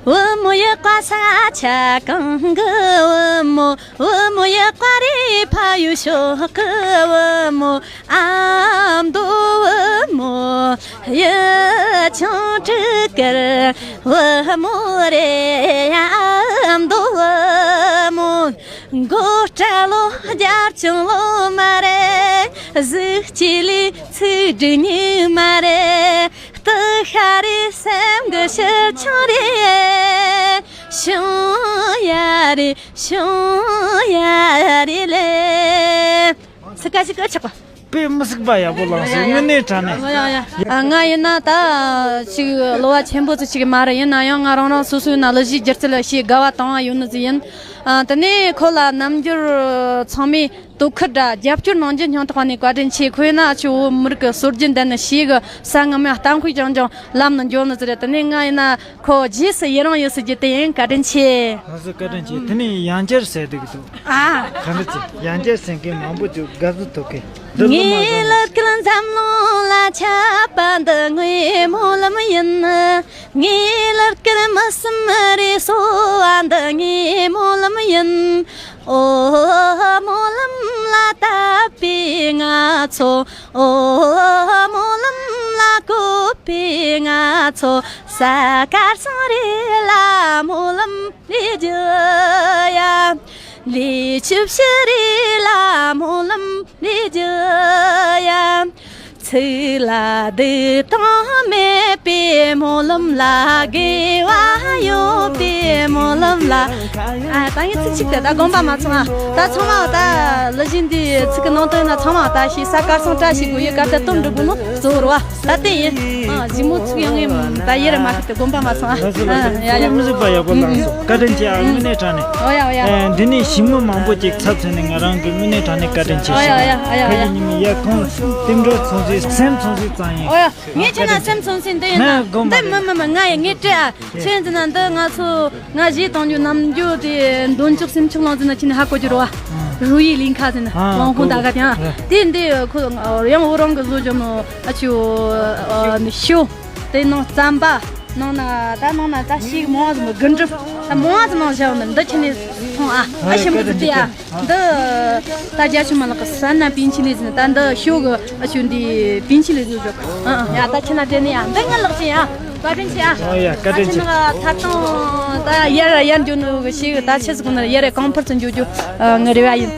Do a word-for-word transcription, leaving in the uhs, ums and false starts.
བུ་མོ་ཡག་པ་ས་ཆ་གང་གི་བུ་མོ། བུ་མོ་ཡག་པ་རེད་ཕ་ཡུལ་ཕྱོགས་གི་བུ་མོ། ཨ་མདོ་བུ་མོ། ཡུལ་ཆུང་སྤྲུལ་སྐར་བུ་མོ་རེད། ཨ་མདོ་བུ་མོ། མགོ་སྐྲ་ལོ་རྒྱབ་ལྗོངས་ལོ་མ་རེད། གཟུགས་སྐྱེས་ལས་ཚིག་འབྲུ་ཉུང་མ་རེད། སྟག་ཤ་རེད་སེམས་ཀྱི་ཕྱིར་ཆང་རེད། བྱུང་ཡ་རེད་བྱུང་ཡ་རེད་ལེ། སི་ཀ་ཞིག་གི་ཆག་པ། དཔེ་མི་སྲིད་པ་ཡག་པོ་བླངས་སོང་། དངོས་གནས་དྲང་གནས། ཡ་ཡ་ཡ། ང་ཡིན་ན་ད་ཅིག་གློ་བ་ཆེན་པོ་ཅིག་ཅིག་མ་རེད། ཡིན་ན་ཡང་ང་རང་རང་སོ་སོའི་ནང་གླུ་གཞས་སྒྱུ་རྩལ་ལ་ཞེ་དགའ་བ་དང་ཡོད་ནི་ཟིག་ཡིན། ཨ། དེ་ནས་ཁོ་ལ་རྣམ་འགྱུར་ཚང་མས་དོ་ཁུར་དང་རྒྱབ་སྐྱོར་གནང་རྒྱུ་སྙིང་ཐག་པ་ནས་བཀའ་དྲིན་ཆེ། ཁོ་ཡིན་ན་ཨ་ཆུ་བོད་མི་རིགས་ཀྱི་སྲོལ་རྒྱུན་ལྡན་ནི་ཞིག་གི་ས་ངམ་ཡང་གཏམ་དཔེ་རྐྱང་རྐྱང་ལམ་ནས་འཇོག་ནི་ཟིག་རེད། དེ་ནས་ང་ཡིན་ན་ཁོ་རྗེས་སུ་ཡི་རང་ཡོད་ཟེར་རྒྱུ་དེ་ཡིན། བཀའ་དྲིན་ཆེ། ང་ཚོ་བཀའ་དྲིན་ཆེ། དེ་ནས་ཡང་བསྐྱར་ཟེར་འདུག་གི་འདུག་ཨ། ག་འདྲ་ཅིག་ཡང་བསྐྱར་ཟེར་མཁན་མང་པོ་འདུག་དགའ་བསུ་ཐོབ་མཁན་འདི་ལོ་མ་ངའི་བཟོ་ལ་ཀིར་འཛམ་གླིང་ལ་ཁྱབ་པ་འདི་ངའི་སྨོན་ལམ་ཡིན། ངའི་ལར་ཀིར་མི་སེམས་རེ་གསོ་བ་འདི་ངའི་སྨོན་ལམ་ཡིན། ཨོ། སྨོན་ལམ་ལ་བཏབ་པའི་ང་ཚོ། ཨོ། སྨོན་ལམ་ལ་བཀོད་པའི་ང་ཚོ། ས་དཀར་སང་རེ་ལ་སྨོན་ལམ་ལས་རྒྱུ་ཡ། ལས་ཆུ་བཞི་རེ་ལ་སྨོན་ལམ་ལས་རྒྱུ་ཡ། ཚིག་ལ་བསྡུས་དང་མེད་པའི་སྨོན་ལམ་ལ། དགེ་བ་ཡོད་པའི་སྨོན་ལམ་ལ། ཨ། ད་ངས་ཚིག་གཅིག་དེ་ད་དགོངས་པ་མ་ཚོམ་ཨ། ད་ཚང་མ་ད་གླུ་གཞས་འདིའི་ཚིག་གི་ནང་དོན་ན་ཚང་མ་ད་ཤེས་ས་དཀར་སང་བཀྲ་ཤིས་དགོས་ཡོད་སྐབས་དེ་སྟོན་འགྲོ་དགོས་ནོ་གཙོ་བོ་རེད་བ། ད་དེ་ཡིན། ཨ། གཞི་མོ་ཚིག་ཡང་ངས་ད་ཡེ་ར་མ་ཁུར་ཏེ་དགོངས་པ་མ་ཚོམ་ཨ། ལགས་སོ་ལགས་སོ། ཡ་ཡ། དཔེ་མི་སྲིད་པ་ཡག་པོ་བླངས་སོང་། བཀའ་དྲིན་ཆེ་ཨ། དངོས་གནས་དྲང་གནས། ཨོ་ཡ་ཨོ་ཡ། ཨེ། འདི་ནས་ཞི་མོ་མང་པོ་ཅིག་ཚབ་མཚོན་ནས་ང་རང་གི་དངོས་གནས་དྲང་གནས་བཀའ་དྲིན་ཆེ་ཞུ། ཨོ་ཡ་ཨོ་ཡ། ཨོ་ཡ། ཁ་ཡི་ཉི་མ་ཡ་ཁོང་རྟེན་འབྲེལ་མཚུངས་ཟིན་སེམས་མཚུངས་ཟིན་ཙང་ཡིན། ཨོ་ཡ། ངས་ཁྱེད་ན་སེམས་མཚུངས་ཟིན་འདི་ཡིན་ན། ང་དགོངས་པ་འདི་མི་མི་མི་ང་ཡ་ངས་སྤྲད་ཨ། ཁྱེད་འདི་ན་འདི་ང་ཚོ་ང་གཞས་གཏོང་རྒྱུ་ནམ་རྒྱུ་དེ་འདོན་ཆོག་སེམས་ཆོག་ལོང་ཟིན་ན་ཁྱེད་ནས་ཧ་གོ་རྒྱུ་རེད་བ། རུ་ཡི་ལིང་ཁ་ཟིན་ན་ཨ། ཝང་ཧུང་ད་ག་དེ་ཨ། དེ་འདི་ཁོ་ཡང་འོ་རང་གི་བཟོ་རྒྱུ་ནོ་ཨ་ཆུ་ཨ་ནི་ཤོ། དེ་ནང་རྩམ་པ། ནང་ན་ད་ནང་ན་ད་ཤིག་མང་ཙམ་དགུན་གྲུབ་ད་མང་ཙམ་ནང་བཞག་ནི་འདི་ཁྱེད་ནས་མཐོང་ཨ། ཨ་ཞིམ་གི་ཟི་དེ་ཨ། འདི་ད་རྒྱ་ཆུ་མ་ལག་གི་ས་ན་པིན་ཆི་ལི་ཟི་ད་འདི་ཤོ་གི་ཨ་ཆུ་འདི་པིན་ཆི་ལི་ཟི་བཞག་ཨ་ཨ། ཡ་ད་ཁྱེད་ན་དེ་ནི་ཨ་འདི་ང་ལག་ཅི་ཨ། བཀའ་དྲིན་ཆེ་ཨ། ཨོ་ཡ། བཀའ་དྲིན་ཆེ། ད་ཁྱེད་ན་ད་ཡར་ཡར་འགྱོ་ནི་གི་ཤིག་ད་ཆེ་ཟི་གུ་ན་ཡར་གང་ཕར་ཚུར་འགྱོ་རྒྱུ་ངི་རེ་བ་ཡིན།